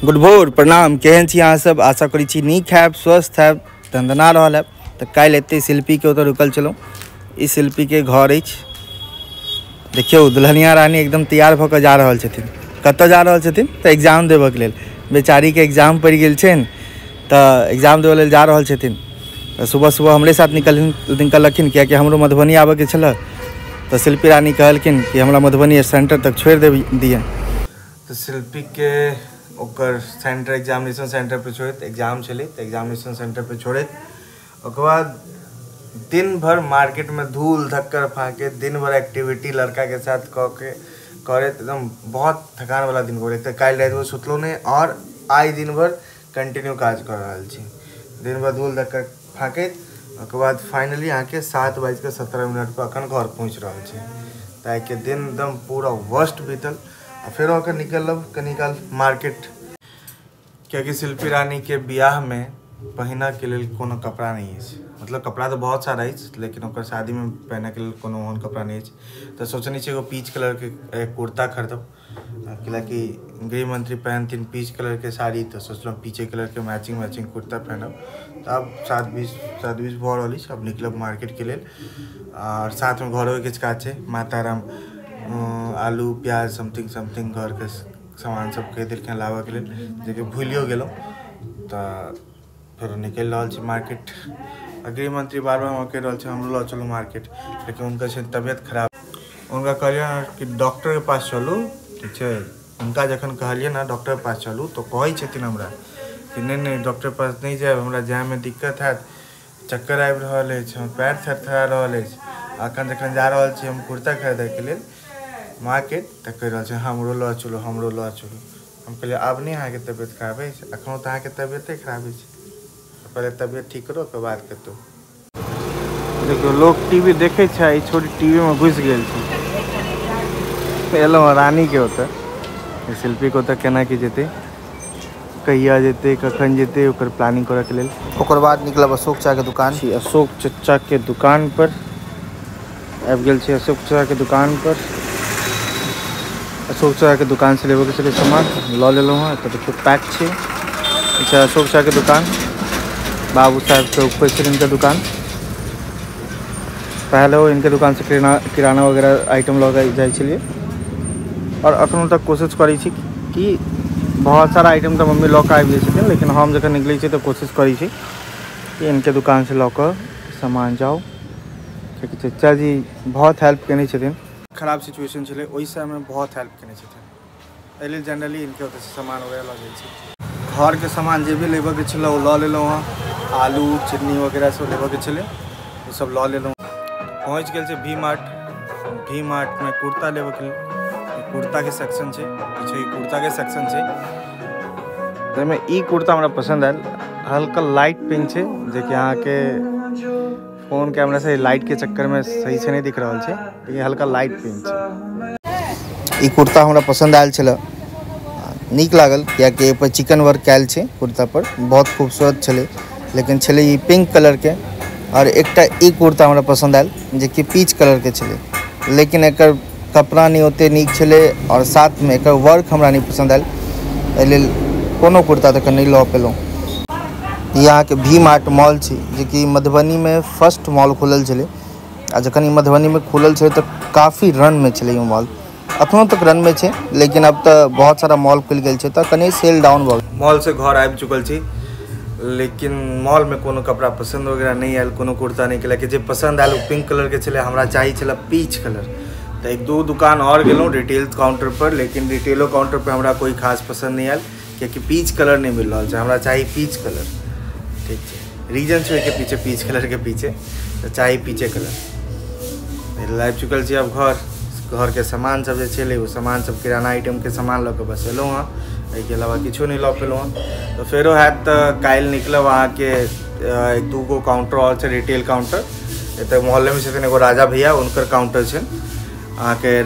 Good भोर, प्रणाम। केहन छी अहाँ सब? आशा करै छी नीक हैब, स्वस्थ हैब, दंदना रहल हैब। तऽ काल्हि एते शिल्पीके ओतऽ रुकल छलहुँ। ई शिल्पीके घर अछि। देखियौ दुल्हनिया रानी एकदम तैयार भऽ कऽ जा रहल छथिन। कतऽ जा रहल छथिन? तऽ एग्जाम देबऽके लेल। बेचारीके एग्जाम पड़ि गेल छनि तऽ एग्जाम देबऽ लेल जा रहल छथिन। तऽ सुबह सुबह हमरे साथ निकललखिन, कियाकि हमरो मधुबनी आबऽके छलै। तऽ शिल्पी रानी कहलखिन कि हमरा मधुबनी सेंटर तक छोड़ि दिअ। तऽ शिल्पीके ओकर सेंटर एग्जामिनेशन सेंटर पर छोड़ैत, एग्जाम छलै तऽ एग्जामिनेशन सेंटर पर छोड़ैत, ओकर बाद दिन भर मार्केट में धूल धक्कर फाँके, दिन भर एक्टिविटी लड़का के साथ कऽ के करैत एकदम बहुत थकान वाला दिन हो। एक तऽ काल्हि रातिमे सुतलहुँ नहि और आइ दिन भर कंटिन्यू काज कऽ रहल छी। दिन भर धूल धक्कर फाँकैत ओकर बाद फाइनली अहाँके 7:17 पर अखन घर पहुँच रहल छी। तऽ आइके दिन एकदम पूरा वर्स्ट बीतल। आ फेरो अखन निकलब कनी काल मार्केट, कियाकि शिल्पी रानी के बियाह में पहिना के लेल कोनो कपड़ा नहीं अछि। मतलब कपड़ा तो बहुत सारा अछि, लेकिन ओकर शादी में पहने के लेल कोनो ओहन कपड़ा नहीं अछि। तऽ सोचने छी एगो पीच कलर के कुर्ता खरीदब, कियाकि गृहमंत्री पहनथिन पीच कलर के साड़ी, तऽ सोचलहुँ पीचे कलर के मैचिंग मैचिंग कुर्ता पहनब। तऽ आब 7:20 भऽ रहल अछि, आब निकलब मार्केट के लेल। और साथ में घरो किछु काज छै, माताराम आलू प्याज समथिंग समथिंग घर के सामान सब कहि देलखिन लाबऽ के लेल, जेकि भूलियो गेलहुँ। तऽ फेर निकलि रहल छी मार्केट। आ गृहमंत्री बार बार हमरा कहि रहल छै हमरो लऽ चलू मार्केट, लेकिन हुनकर छै तबियत खराब। हुनका कहलियै कि डॉक्टरके पास चलू, ठीक छै। हुनका जखन कहलियै ने डॉक्टरके पास चलू, तऽ कहै छथिन हमरा कि नहि नहि डॉक्टरके पास नहि जायब, हमरा जायमे दिक्कत हैत, चक्कर आबि रहल अछि, हमर पैर थरथरा रहल अछि। अखन जखन जा रहल छी हम कुर्ता खरीदैके लेल मार्केट, तऽ कहि रहल छै हमरो लऽ चलू, हमरो लऽ चलू। हम कहलियै आब नहि अहाँके तबियत खराब अछि, अखनो तऽ अहाँके तबियते खराब अछि, पहिले तबियत ठीक करू ओकर बाद कतहु। देखियौ लोक टीवी देखै छै, ई छोटी टीवी में घुसि गेल छै। एलहुँ रानी के ओतऽ, शिल्पी के ओतऽ केना की जेतै, कहिया जेतै, कखन जेतै, ओकर प्लानिंग करऽ के लेल। ओकर बाद निकलब अशोक चाचा के दुकान। अशोक चचा के दुकान पर आबि गेल छी। अशोक चचा के दुकान पर, अशोक चचा के दुकान से लेबऽ के छलै सामान, लऽ लेलहुँ हँ। एतऽ देखियौ पैक छै। अच्छा अशोक चचा के दुकान बाबू साहब चौक पर छै इनके दुकान। पहले वो इनके दुकान से किराना वगैरह आइटम लऽ के जाइ छलियै। और अखनो तक कोशिश करै छी कि बहुत सारा आइटम तऽ मम्मी लऽ कऽ आबि जाइ छथिन, लेकिन हम जखन निकलै छी तऽ कोशिश करै छी कि इनके दुकान से लऽ कऽ सामान जाउ, कियाकि चचा जी बहुत हेल्प केने छथिन। खराब सिचुएशन छलै ओहि समयमे बहुत हेल्प केने छथिन, एहि लेल जनरली इनके ओतऽसँ सामान वगैरह लऽ जाइ छी। घरके सामान जे भी लेबऽके छलै ओ लऽ लेलहुँ हँ, आलू चिन्नी वगैरह सब लेबऽके छलै ओ सब लऽ लेलहुँ। पहुँच गेल छै वी मार्ट। वी मार्टमे कुर्ता लेबऽके लेल, कुर्ताके सेक्शन छै, पीछे कुर्ताके सेक्शन छै। ताहिमे ई कुर्ता हमरा पसन्द आयल, हल्का लाइट पिंक छै, जेकि अहाँके फोन कैमरा से लाइट के चक्कर में सही से नहीं दिख रहल छै, लेकिन हल्का लाइट पिंक छै। ई कुर्ता हमरा पसन्द आयल छलै, नीक लागल, कियाकि एहि पर चिकन वर्क कयल छै कुर्ता पर, बहुत खूबसूरत छलै। लेकिन छलै ई पिंक कलर के। और एकटा ई कुर्ता हमरा पसन्द आयल जेकि पीच कलर के छलै, लेकिन एकर कपड़ा नहि ओते नीक छलै और साथमे एकर वर्क हमरा नहि पसन्द आयल, एहि लेल कोनो कुर्ता तक नहि लऽ पेलहुँ। ई अहाँके वी मार्ट मॉल छै, जेकि मधुबनीमे फर्स्ट मॉल खुलल छलै। आ जखन ई मधुबनीमे खुलल छलै तऽ काफी रनमे छलै ई मॉल, अखनो तक रनमे छै, लेकिन अब तऽ बहुत सारा मॉल खुलि गेल छै तऽ कनि सेल डाउन भऽ गेल। मॉल से घर आबि चुकल छी, लेकिन मॉलमे कोनो कपड़ा पसन्द वगैरह नहि आयल, कोनो कुर्ता नहि केलक। जे पसन्द आयल ओ पिंक कलरके छलै, हमरा चाही छलै पीच कलर। तऽ एक दू दुकान आओर गेलहुँ रिटेल काउंटर पर, लेकिन रिटेलो काउंटर पर हमरा कोई खास पसन्द नहि आयल, कियाकि पीच कलर नहि मिल रहल छै, हमरा चाही पीच कलर। ठीक छै, रीजन छै ओहिके पीछे, पीच कलरके पीछे तऽ चाही पीचे कलर। आबि चुकल छी आब घर, घरके सामान सब जे छलै ओ सामान सब किराना आइटमके सामान लऽ कऽ बस एलहुँ हँ, एहिके अलावा किछो नहि लऽ पेलहुँ हँ। तऽ फेरो हैत तऽ काल्हि निकलब अहाँके एक दू गो काउंटर आओर छै रिटेल काउंटर। एतऽ मोहल्लेमे छथिन एगो राजा भैया, हुनकर काउंटर छनि अहाँके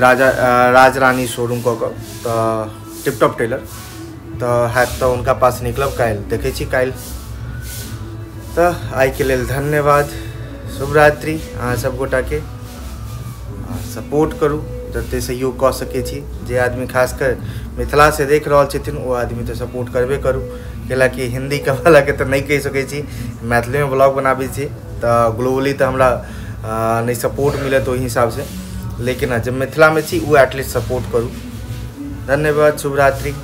राज रानी शोरूम कऽ कऽ, तऽ टिपटॉप टेलर। तऽ हैत तऽ हुनका पास निकलब काल्हि, देखै छी काल्हि। तऽ आइके लेल धन्यवाद, शुभरात्रि। अहाँ सब गोटाके सपोर्ट करू जते सहयोग कऽ सकै छी। जे आदमी खासकर मिथिलासँ देख रहल छथिन ओ आदमी तऽ सपोर्ट करबे करू। कैलाकि हिन्दीके वालाके तऽ नहि कहि सकै छी, मैथिलीमे ब्लॉग बनाबै छी तऽ ग्लोबली तऽ हमरा नहि सपोर्ट मिलत ओहि हिसाबसँ, लेकिन जब मिथिलामे छी ओ एटलीस्ट सपोर्ट करू। धन्यवाद, शुभरात्रि।